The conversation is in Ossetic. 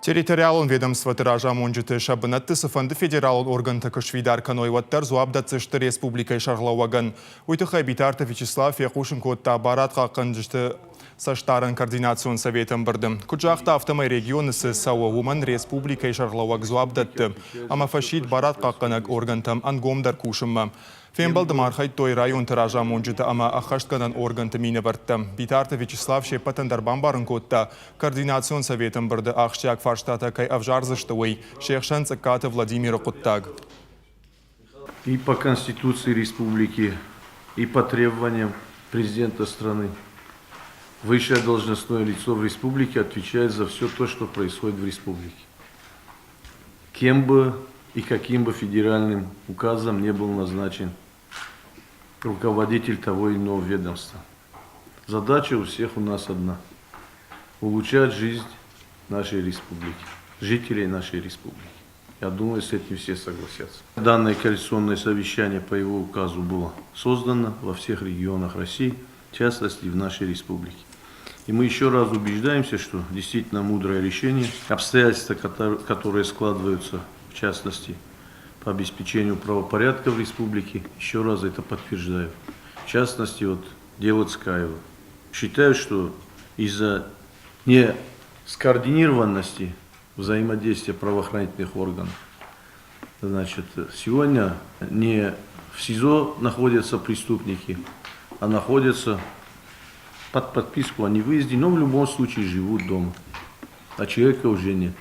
Территориалон ведомствоты разамонджыты сӕ бынӕтты цыфӕнды федералон органтӕ куы сфидар кӕной, уӕддӕр дзуапп дӕтдзысты республикӕйы сӕргълӕууӕгӕн. Уый тыххӕй Битарты Вячеслав фехъусын кодта барадхъахъхъӕнджыты цӕстдарӕн координацион советы ӕмбырды. Куыд загъта, афтӕмӕй регионы цы цӕуы, уымӕн республикӕйы сӕргълӕууӕг дзуапп дӕтты ӕмӕ фӕсидт барадхъахъхъӕнӕг органтӕм ӕнгомдӕр кусынмӕ. Фембӕлды ма архайдтой районты разамонджытӕ ӕмӕ ӕххӕстгӕнӕн органты минӕвӕрттӕ. Битарты Вячеслав се ппӕтӕн дӕр бамбарын кодта, координацион советы ӕмбырды ахсджиаг фарстатӕ кӕй ӕвзардзысты, уый, се хсӕн Цъыккаты Владимиры хъуыддаг. И по Конституции республики, и по требованиям президента страны высшее должностное лицо в республике отвечает за все то, что происходит в республике. Кем бы и каким бы федеральным указом не был назначен руководитель того или иного ведомства. Задача у всех у нас одна – улучшать жизнь нашей республики, жителей нашей республики. Я думаю, с этим все согласятся. Данное коалиционное совещание по его указу было создано во всех регионах России, в частности в нашей республике. И мы еще раз убеждаемся, что действительно мудрое решение, обстоятельства, которые складываются, в частности, по обеспечению правопорядка в республике, еще раз это подтверждаю. В частности, вот дело Цкаева. Считаю, что из-за нескоординированности взаимодействия правоохранительных органов, значит, сегодня не в СИЗО находятся преступники, а находятся под подписку о невыезде, но в любом случае живут дома. А человека уже нет.